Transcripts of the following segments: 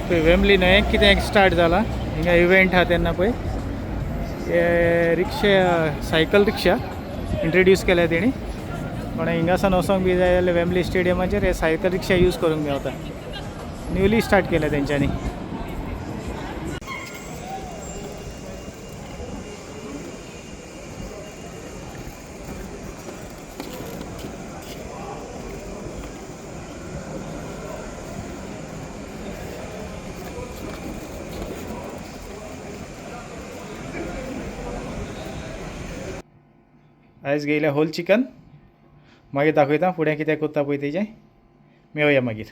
पळय वेम्बली न्हय कितें स्टार्ट जाला हिंगा इव्हेंट आहा तेन्ना पळय हे रिक्षा, सायकल रिक्षा इंट्रोड्यूस केल्या तेणी. कोणा हिंगासान वचोंक बी जाय जाल्यार वेम्बली स्टेडियमाचेर हे सायकल रिक्षा यूज करूंक मेवता. न्यूली स्टार्ट केल्या तेंच्यांनी. आयज घेयल्या होल चिकन. मागीर दाखयता फुडें कितें करता पळय तेजें. मेवया मागीर.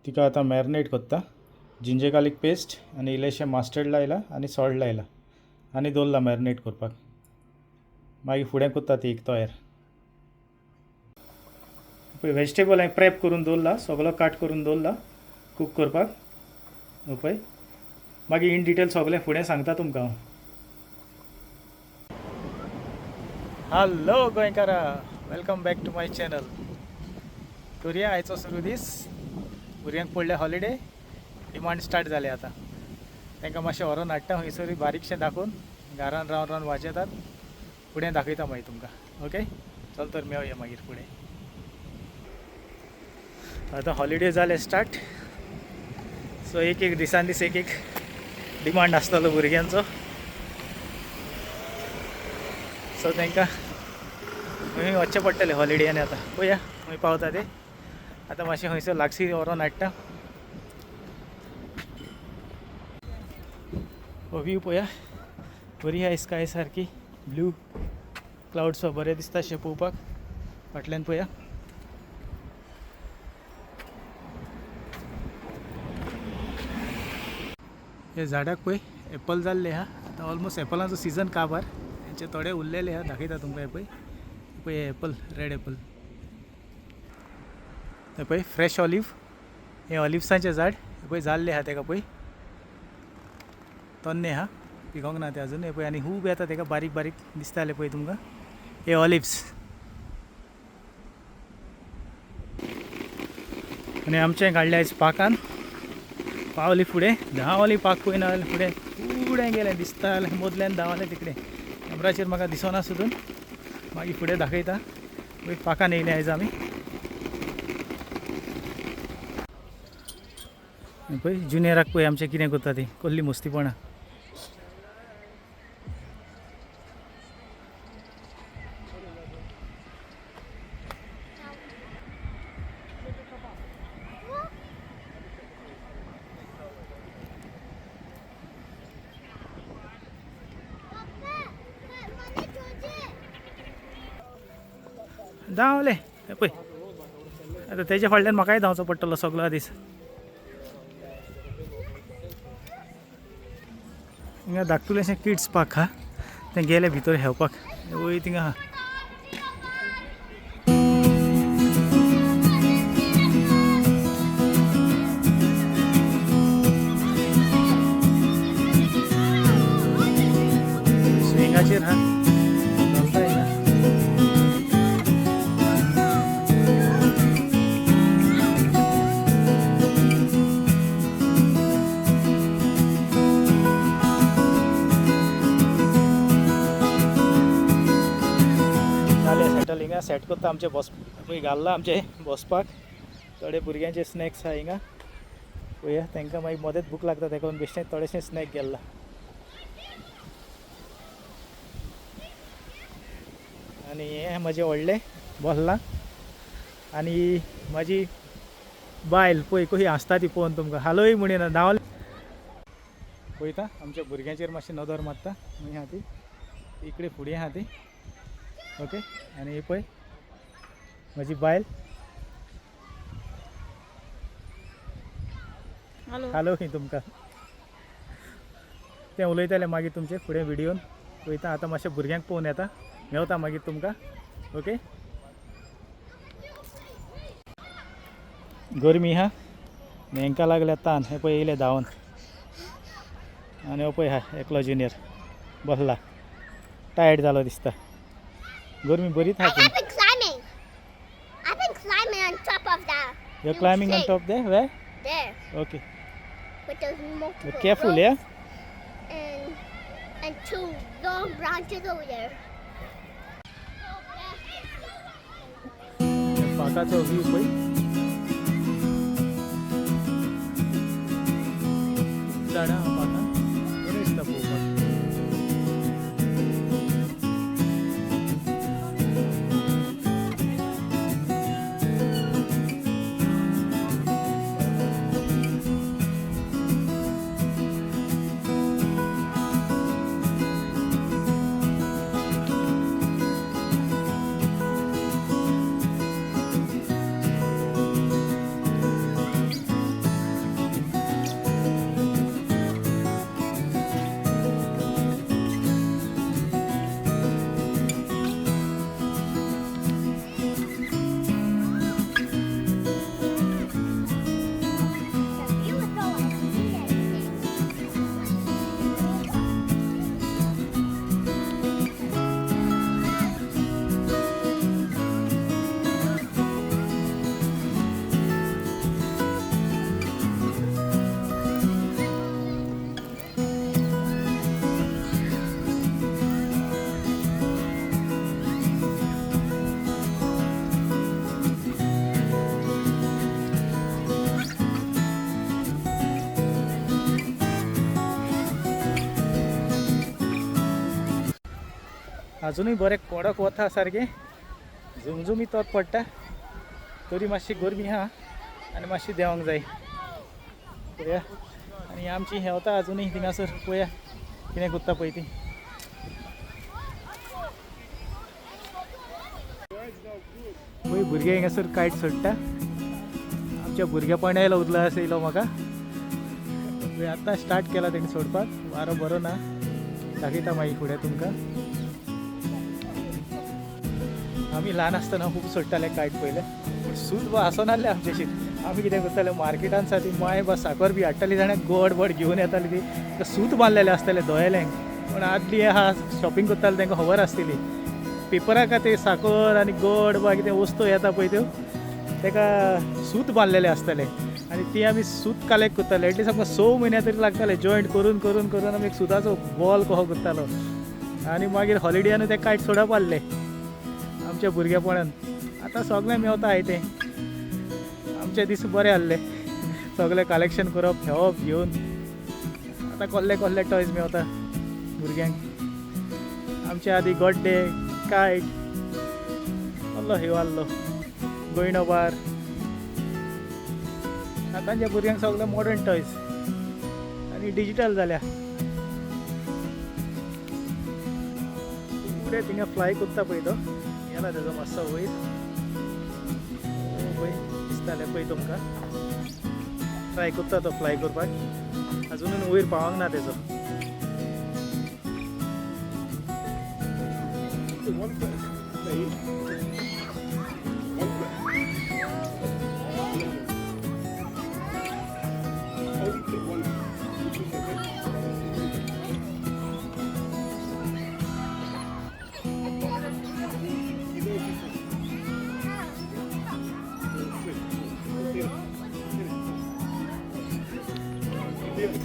तिका आतां मॅरिनेट करता. जिंजर गार्लीक पेस्ट आनी इल्लेशें मास्टर्ड लायला आनी सॉल्ट लायला आनी दवरला मॅरिनेट करपाक. मागीर फुडें करता ती एक तयार. पळय व्हेजिटेबल हांवें प्रेप करून दवरला, सगलो काट करून दवरला कूक करपाक. पळय मागीर इन डिटेल सगलें फुडें सांगता तुमकां हांव. हॅलो गोंयकारा, welcome back to my channel. करुया आयचो सुरू दीस. भुरग्यांक पडले हॉलिडे, डिमांड स्टार्ट जाले आतां. तांकां मातशें व्हरोन हाडटा हयसर बारीकशें दाखोवन. घरान रावन रावन वाजेतात. फुडें दाखयता मागीर तुमकां. ओके, चल तर मेवया मागीर फुडें. आतां हॉलिडे जाले स्टार्ट, सो एक एक दिसान दीस एक एक डिमांड आसतलो भुरग्यांचो. सो तांकां खंय वचचें पडटलें हॉलिडेयान. आतां पळया खंय पावता ते. आतां मातशें खंयसर लागसी व्हरोन हाडटा. हो व्यू पळया, बरी आहा स्काय सारकी ब्लू क्लाउड्स, बरें दिसता अशें पळोवपाक. फाटल्यान पळया, हे झाडाक पळय एप्पल जाल्ले आहा. आतां ऑलमोस्ट एप्पलाचो सिजन काबार, हेंचे थोडे उरलेले आहा. दाखयता तुमकां. हे पळय, पळय एप्पल, रेड एप्पल. हे पळय फ्रेश ऑलिव्ह, हे ऑलिव्सांचें झाड. हे पळय जाल्ले आहा तेका, पळय तन्ने आहा, पिकोंक ना ते अजून. हे पळय आनी खूब येता तेका, बारीक बारीक दिसताले पळय तुमकां हे ऑलिव्स. आनी आमचें काडलें आयज पाकान. पावली फुडें, धांवली पाक पळयना जाल्यार फुडें फुडें गेलें दिसता जाल्यार मदल्यान धांवलें तिकडे. कॅमराचेर म्हाका दिसना सुद्दां, मागीर फुडें दाखयता. पळय पाकान येयले आयज आमी. पळय ज्युनियराक पळय आमचें कितें करता ती, कसली मस्तीपणां. धांवले हे पळय. आतां तेजे फाटल्यान म्हाकाय धांवचो पडटलो सगलो दीस. हिंगा धाकटुलेशें किड्स पार्क आहा, तें गेले भितर खेळपाक. वयर थिंगा आहा. स्विंगाचेर आहा, चलता हिंगा. जालें सेटल. हिंगा सेट करता आमचे बस पळय घाल्ला आमचे बसपाक. थोडे भुरग्यांचे स्नॅक्स आहा हिंगा पळया. तांकां मागीर मदेंच भूक लागता, तेका लागून बेश्टें थोडेशे स्नॅक गेल्ला. आनी हें म्हजें व्हडलें बसलां आनी म्हाजी बायल पळय कशी हांसता ती पळोवन तुमकां. हालोय म्हणिना, धांवले. पळयता आमच्या भुरग्यांचेर मातशी नदर मारता. खंय आहा ती, इकडे फुडें आहा ती. ओके, आनी ही पळय म्हजी बायल. हॅलो. हालो खंय तुमकां. तें उलयतलें मागीर तुमचे फुडें व्हिडियोन. पळयता आतां मातशें भुरग्यांक पळोवन येता, मेवता मागीर तुमकां. ओके, गरमी आहा आनी हेंकां लागल्या तान. हे पळय येयले धांवन. आनी हो पळय आहा एकलो ज्युनियर बसला, टायर्ड जालो दिसता. गरमी बरीच आहा पूण. Epic climbing. You are climbing on top there? Where? There. Okay. But there's multiple But careful, yeah? ropes and two long branches over there. पाकाचो view पळय. झाडां आहा पाकान, बरें दिसता पळोवपाक. The view is so amazing. अजुनूय बरें कडक वता, सारकें झुमझुमीत वत पडटा. तरी मातशी गरमी आहा आनी मातशी देंवंक जाय. पळया, आनी आमची हेवता अजुनूय थिंगासर. पळया कितें करता पळय ती. पळय, भुरगे हिंगासर कायट सोडटा. आमच्या भुरगेपणा येयलो उदलास येयलो म्हाका. पळय, आतां स्टार्ट केला तेणी सोडपाक. वारो बरो ना. दाखयता मागीर फुडें तुमकां. आमी ल्हान आसतना खूब सोडटाले कायट पयले, पूण सूत बा आसनासलें आमच्याशी. आमी कितें करताले, मार्केटान सा ती माय बा साकर बी हाडटाली जाल्यार गोड बोड घेवन येताली. ती ताका सूत बांदलेलें आसतालें दोळेल्यांक. पूण आदली आहा शॉपिंग करताले तांकां खबर आसतली, पेपराक ते साकर आनी गोड बा कितें वस्तू येता पळय त्यो, ताका सूत बांदलेलें आसतालें आनी ती आमी सूत कलेक्ट करताले. एटलिस्ट आमकां 6 म्हयने तरी लागताले जॉयंट करून करून करून आमी एक सुताचो बॉल कसो करतालो. आनी मागीर हॉलिडेयानू ते कायट सोडप आहले आमच्या भुरगेपणान. आतां सगळें मेवता आयतें. आमचे दीस बरे आहले, सगळें कलेक्शन करप, खेळप घेवन. आतां कसले कसले टॉयज मेवता भुरग्यांक. आमचे आदी गड्डे, कायट, कसलो हेव आहलो, गोयणो बार. आतांच्या भुरग्यांक सगळे मॉडर्न टॉयज आनी डिजिटल जाल्या. फुडें थिंगा फ्लाय करता पळय तो, गेला तेजो मातसो वयर. पळय दिसतालें पळय तुमकां, ट्राय करता तो फ्लाय करपाक. अजुनूय वयर पावंक ना तेजो. One foot, please. One foot. Only pick one. You go this way. Here. Here. Here.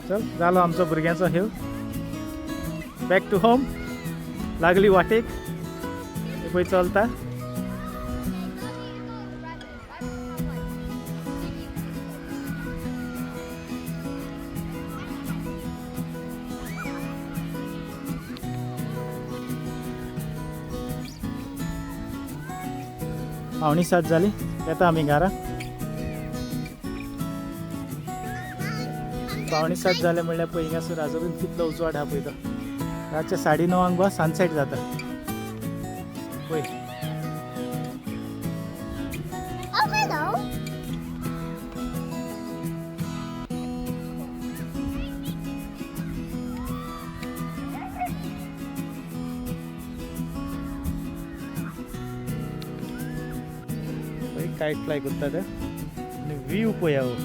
चल, जालो आमचो भुरग्यांचो हेव. बॅक टू होम लागली वाटेक. हे पळय चलता. 6:45 जाली, येता आमी घरा. 6:45 जाले म्हणल्यार पळय हिंगासर अजून कितलो उजवाड आहा पळय तो. रातच्या 9:30 गो सनसेट जाता पळय. Oh, hello. पळय कायट फ्लाय करता ते आनी व्यू पळया हो.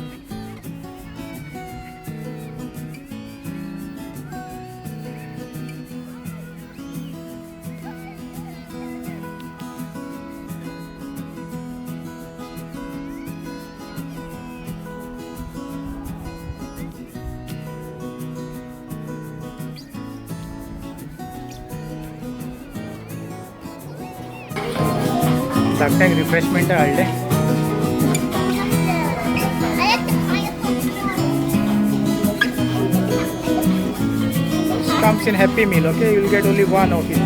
धाकट्यांक रिफ्रेशमेंट हाडलें. I like the pineapple. Comes in Happy Meal, okay? You will get only one of it.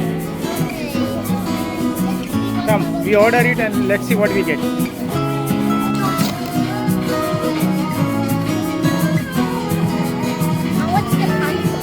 Come, we order it and let's see what we get. And what's the pineapple?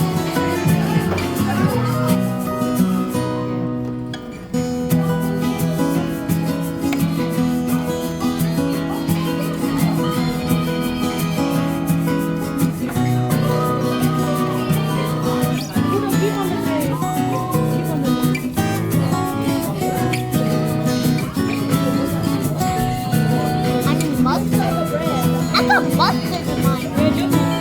And mustard. I got mustard in mine.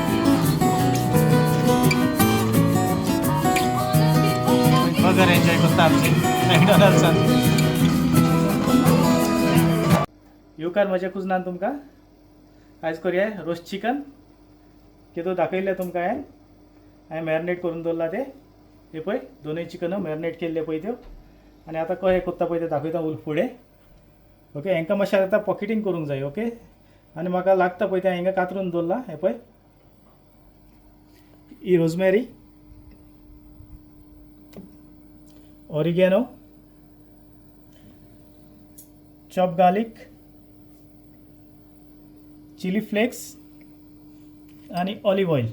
Burger enjoy करता आमची मॅकडॉनल्ड्सान. येवकार म्हज्या कुजनान तुमकां. आयज करुया roast chicken. कितू दाखयल्लें तुमकां हांवें, हांवें मॅरिनेट करून दवरला तें. हें पळय दोनूय चिकन मॅरिनेट केल्ले पळय त्यो. आनी आतां कशें करता पळय तें दाखयता फुडें. ओके, हांकां मातशें आतां पॉकेटींग करूंक जाय. ओके, आनी म्हाका लागता पळय तें हांगा कातरून दवरलां. हें पळय ही rosemary, oregano, chop garlic, chilli flakes आनी ऑलिव ऑयल.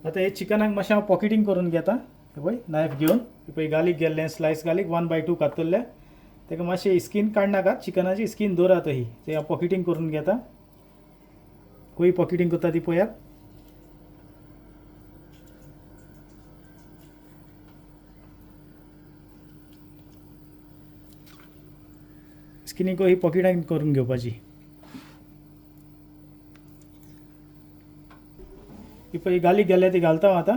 आतां हे चिकनाक मातशें हांव पॉकेटींग करून घेता. हे पळय नायफ घेवन, हे पळय गार्लीक गेल्लें स्लायस गार्लीक 1/2 कातरल्या. ताका मातशें स्कीन काडनाकात, चिकनाची स्कीन दवरात ही. ते हांव पॉकेटींग करून घेता. खंय पॉकेटींग करता ती पळयात. स्किनीक ही पॉकेटान करून घेवपाची. ही पळय गार्लीक गेल्या ती घालता हांव आतां.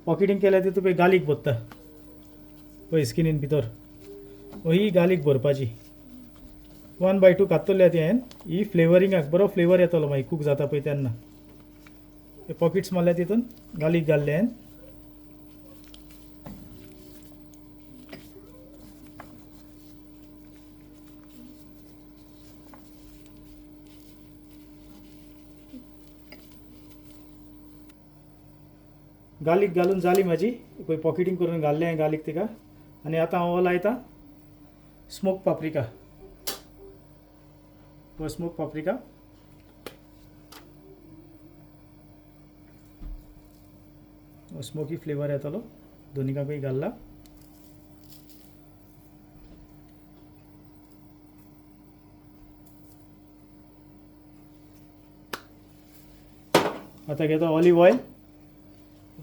पॉकेटींग केल्या ती पळय गार्लीक भरता पळय स्किनीन भितर. ही गार्लीक भरपाची 1/2 कातरल्या ती हांवें. ही फ्लेवरिंगाक बरो फ्लेवर येतलो मागीर कूक जाता पळय तेन्ना. हे पॉकेट्स मारल्या तितून गार्लीक घाल्ले हांवें. गार्लीक घालून जाली म्हाजी. पळय पॉकेटींग करून घाल्लें हांवें गार्लीक तिका. आनी आतां हांव लायता स्मोक पाप्रिका. पळय स्मोक पाप्रिका. स्मोकी फ्लेवर येतलो. दोनिकाकूय घाल्ला. आतां घेता ऑलिव ऑयल.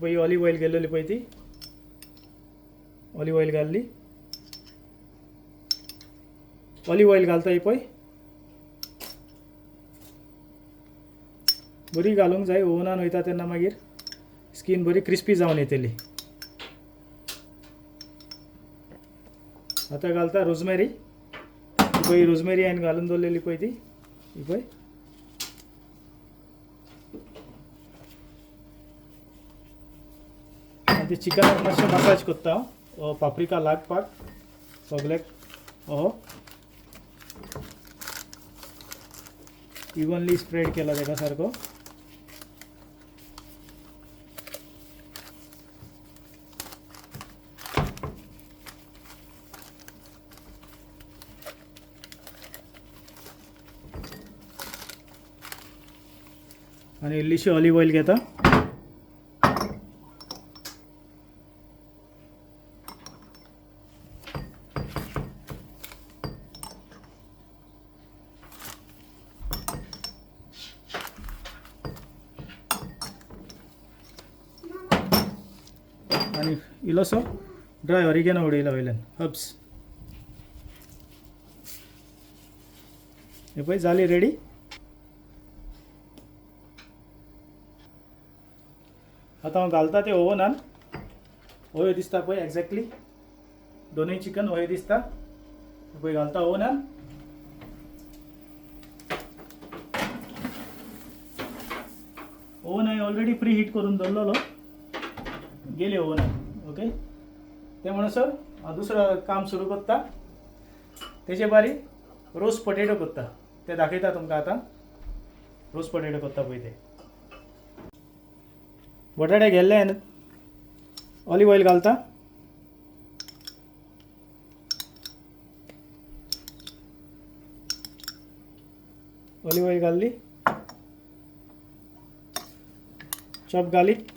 पळय ऑलिव ऑयल गेल्लेली पळय ती ऑलिव ऑयल घाल्ली. ऑलिव ऑयल घालता ही पळय बरी घालूंक जाय. ओवनान वयता तेन्ना मागीर स्कीन बरी क्रिस्पी जावन येतली. आतां घालता रोजमेरी. पळय रोजमेरी हांवें घालून दवरलेली पळय ती. ही पळय आनी ते चिकनाक मातशें मसाज करता हांव. पाप्रिका लागपाक सगल्याक हो इवनली स्प्रेड केला ताका सारको. आनी इल्लीशी ऑलिव ऑयल घेता. आनी इल्लोसो ड्राय ऑरिगेनो उडयला वयल्यान, हर्ब्स. हे पळय जाली रेडी. आतां हांव घालता ते ओवनान. ओयो दिसता पळय एग्जॅक्टली दोनूय चिकन ओयो दिसता पळय. घालता ओवनान. ओवन हांवें ऑलरेडी प्री हीट करून दवरलेलो. गेले ओवनान. ओके, ते म्हणसर हांव दुसरो काम सुरू करता. तेजे बारी रोस्ट पटेटो करता, ते दाखयता तुमकां आतां. रोस्ट पटेटो करता पळय. ते बटाटे घेल्ले हांवें, ऑलिव ऑयल घालता. ऑलिव ऑयल घाल्ली, चॉप गार्लिक,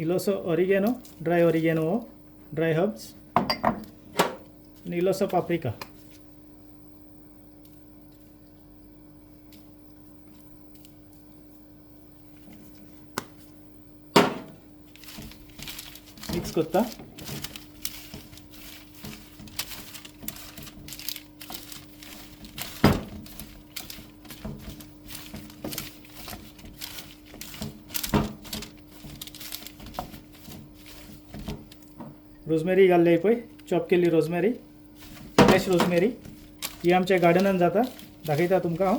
इल्लोसो ऑरिगेनो, ड्राय ऑरिगेनो हो, ड्राय हर्ब्स आनी इल्लोसो पाप्रिका. मिक्स करता. रोजमेरी घाल्ली पळय, चॉप केल्ली रोजमेरी, फ्रेश रोजमेरी. ही आमच्या गार्डनान जाता, दाखयता तुमकां हांव.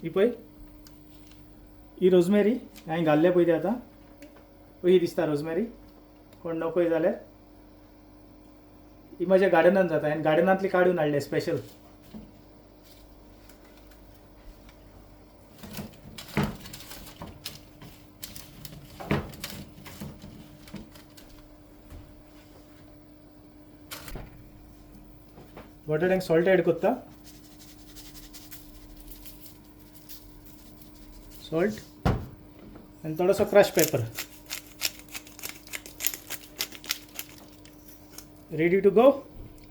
ही पळय ही रोजमेरी हांवें घाल्ले पळय ती आतां ही दिसता रोजमेरी. कोण नकोय जाल्यार ही म्हज्या गार्डनान जाता, हांवें गार्डनांतली काडून हाडले स्पेशल. बटाट्यांक सॉल्ट ॲड करता, सॉल्ट आनी थोडोसो crush paper. Ready to go.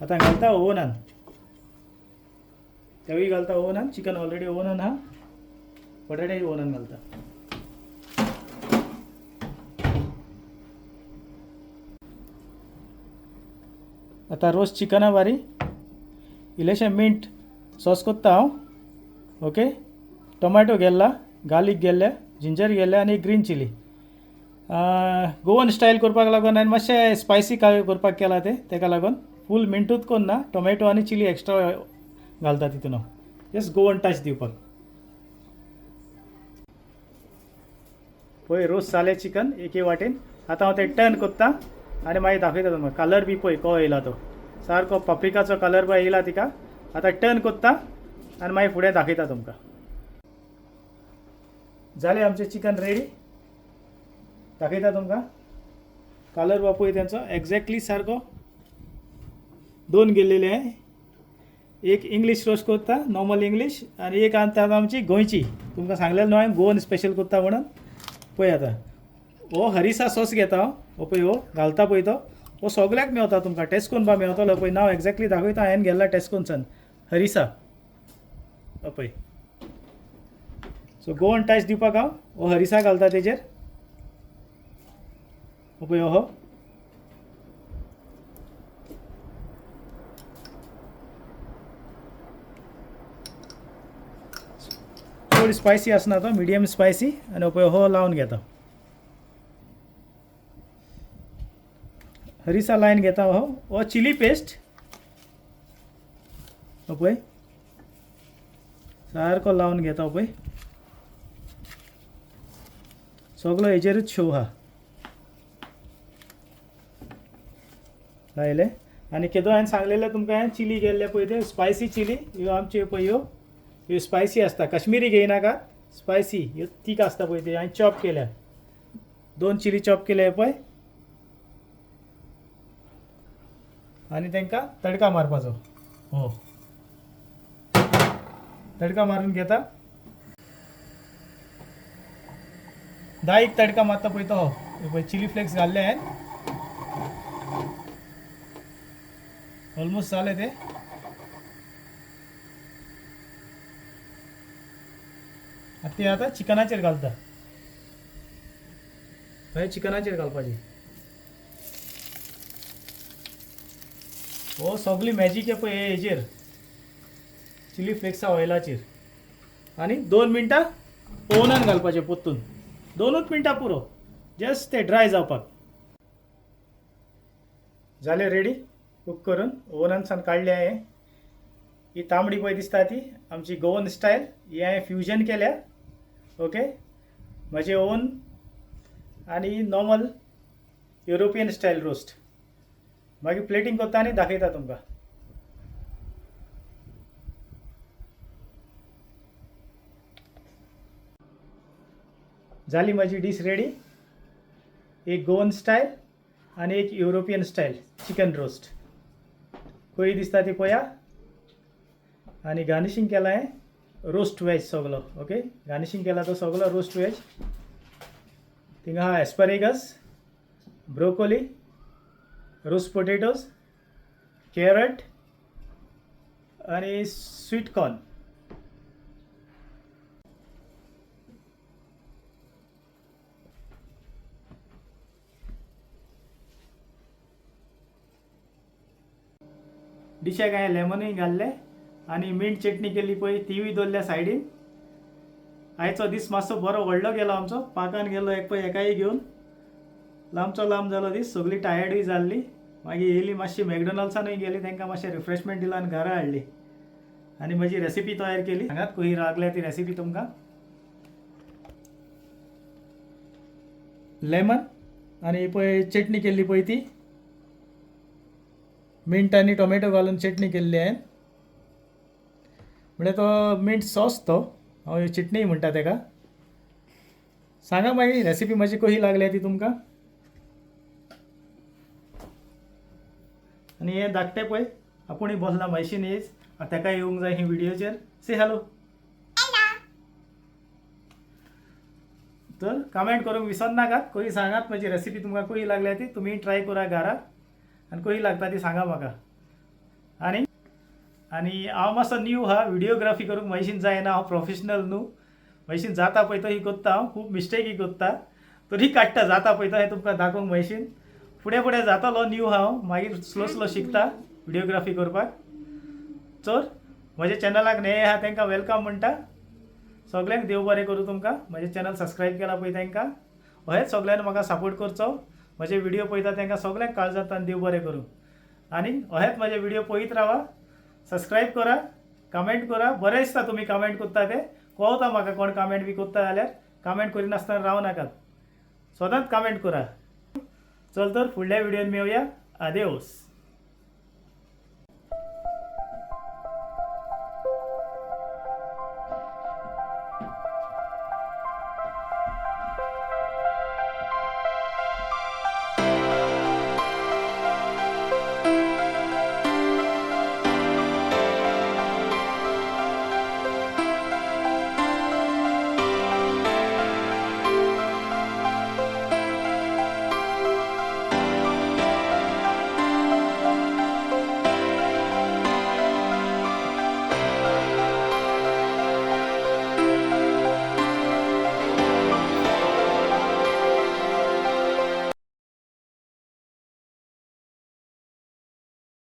आतां घालता ओवनान, तेवूय घालता ओवनान. चिकन ऑलरेडी ओवनान आहा, बटाटे ओवनान घालता. आतां रोस्ट चिकना बारी इल्लेशें मिंट सॉस कोत्ता हांव. ओके, टोमॅटो गेल्ला, गार्लीक गेल्ले, जिंजर गेल्ले आनी ग्रीन चिली. गोवन स्टायल करपाक लागून हांवें मातशें स्पायसी करपाक केलां तें, तेका लागून फूल मिंटूच कोन्ना, टोमॅटो आनी चिली एक्स्ट्रा घालता तितून हांव, जस्ट गोवन टच दिवपाक. पळय रोस्ट जालें चिकन एके वाटेन. आतां हांव तें टर्न कोत्ता आनी मागीर दाखयता तुमकां. कलर बी पळय को येयला तो, सारको पाप्रिकाचो कलर पळय येयला तिका. आतां टर्न कोत्ता आनी मागीर फुडें दाखयता तुमकां. जालें आमचें चिकन रेडी, दाखयता तुमकां. कलर पळय तेंचो एग्जॅक्टली सारको. दोन गेल्लेले आहे, एक इंग्लीश रोस्ट करता, नॉर्मल इंग्लीश, आनी एक आतां आमची गोंयची. तुमकां सांगलें न्हू हांवें गोवन स्पेशल करता म्हणून. पळय आतां हो हरिसा सॉस घेता हांव, हो पळय हो घालता पळय तो, हो सगल्याक मेवता तुमकां, टेस्कोन बा मेवतलो. पळय नांव एग्जॅक्टली दाखयता, हांवें गेल्ला टेस्कोनसान हरिसा. हो पळय, सो गोवन टच दिवपाक हांव हो हरिसा घालता तेजेर. हो पळय हो चड स्पायसी आसना तो, मिडियम स्पायसी. आनी हो पळय हो लावन घेता, हरिसा लायन घेता. हो हो चिली पेस्ट, हो पळय सारको लावन घेता. हो पळय सगलो हेजेरूच शो आहा लायले. आनी केदो हांवें सांगलेलें तुमकां, हांवें चिली गेल्ले पळय ते स्पायसी चिली, ह्यो आमच्यो पळय ह्यो ह्यो स्पायसी आसता, काश्मिरी घेयनाका, स्पायसी ह्यो तीख आसता पळय ती हांवें चॉप केल्या. 2 चिली चॉप केल्या पळय आनी तांकां तडका मारपाचो. हो तडका मारून घेता. दाईक तडका मारता पळय तो. हो पळय चिली फ्लेक्स घाल्ले हांवें. ऑलमोस्ट जालें ते. आतां ते आतां चिकनाचेर घालता. हय चिकनाचेर घालपाची. हो सगळी मॅजीक आहे पळय हेजेर चिली फ्लेक्सा ऑयलाचेर. आनी 2 मिनटां ओवनान घालपाचें परतून. 2 मिनटां पुरो, जस्ट ते ड्राय जावपाक. जालें रेडी कूक करून ओवनानसान काडलें हांवें. ही तांबडी पळय दिसता ती आमची गोवन स्टायल. ही हांवें फ्युजन केल्या. ओके म्हजें ओवन आनी नॉर्मल युरोपियन स्टायल रोस्ट. मागीर प्लेटींग करता आनी दाखयता तुमकां. जाली म्हजी डीश रेडी. एक गोवन स्टायल आनी एक युरोपियन स्टायल चिकन रोस्ट. खंय दिसता ती पळया. आनी गार्निशींग केलां हांवें रोस्ट वेज सगलो. ओके गार्निशींग केला तो सगलो रोस्ट वेज. थिंगा आहा asparagus, broccoli, roast potatoes, carrot आनी स्वीट कॉर्न. डिशाक हांवें लेमनूय घाल्लें आनी मिंट चटणी केल्ली पळय तिवूय दवरल्या सायडीन. आयचो दीस मातसो बरो व्हडलो गेलो आमचो. पाकान गेलो एक पळय एकाय घेवन. लांबचो लांब जालो दीस. सगळी टायर्डूय जाल्ली. मागीर येयली मातशी मॅकडॉनल्ड्सानूय गेली. तांकां मातशें रिफ्रेशमेंट दिलो आनी घरा हाडली. आनी म्हजी रेसिपी तयार केली. सांगात खंय लागल्या ती रेसिपी तुमकां. लेमन आनी पळय चटणी केल्ली पळय ती मिंट आनी टोमॅटो घालून चटणी केल्ली हांवें. म्हळ्यार तो मिंट सॉस तो हांव चटणी म्हणटा तेका. सांगा मागीर रेसिपी म्हजी कशी लागल्या ती तुमकां. आनी हें धाकटें पळय आपूणय बसलां म्हयशीन येज. ताका येवंक जाय ही व्हिडियोचेर. से हॅलो. तर कमेंट करूंक विसरनाकात. खंय सांगात म्हजी रेसिपी तुमकां कशी लागल्या ती. तुमी ट्राय करा घरा आनी कशी लागता ती सांगा म्हाका. आनी आनी हांव मातसो न्यू आहा व्हिडियोग्राफी करूंक म्हयशीन जायना. हांव प्रोफेशनल न्हू. म्हयशीन जाता पळय तो ही करता हांव. खूब मिस्टेकय करता तरी काडटा जाता पळय तो हें तुमकां दाखोवंक म्हयशीन. फुडें फुडें जातलो न्यू हांव. मागीर स्लो स्लो शिकता व्हिडियोग्राफी करपाक. तर म्हज्या चॅनलाक न्हय आहा तांकां welcome म्हणटा. सगल्यांक देव बरें करूं तुमकां. म्हजें चॅनल सबस्क्रायब केलां पळय तांकां. अहेच सगल्यांनी म्हाका सपोर्ट करचो. म्हजे व्हिडियो पळयता तांकां सगल्यांक काळजांतल्यान देव बरें करूं. आनी अहेच म्हजे व्हिडियो पळयत रावा. सबस्क्रायब करा, कमेंट करा. बरें दिसता तुमी कमेंट करता ते. कळता म्हाका कोण कमेंट बी करता जाल्यार. कमेंट करिनासतना रावं नाकात. सदांच कमेंट करा. चल तर फुडल्या व्हिडियोन मेळया. आदेओस.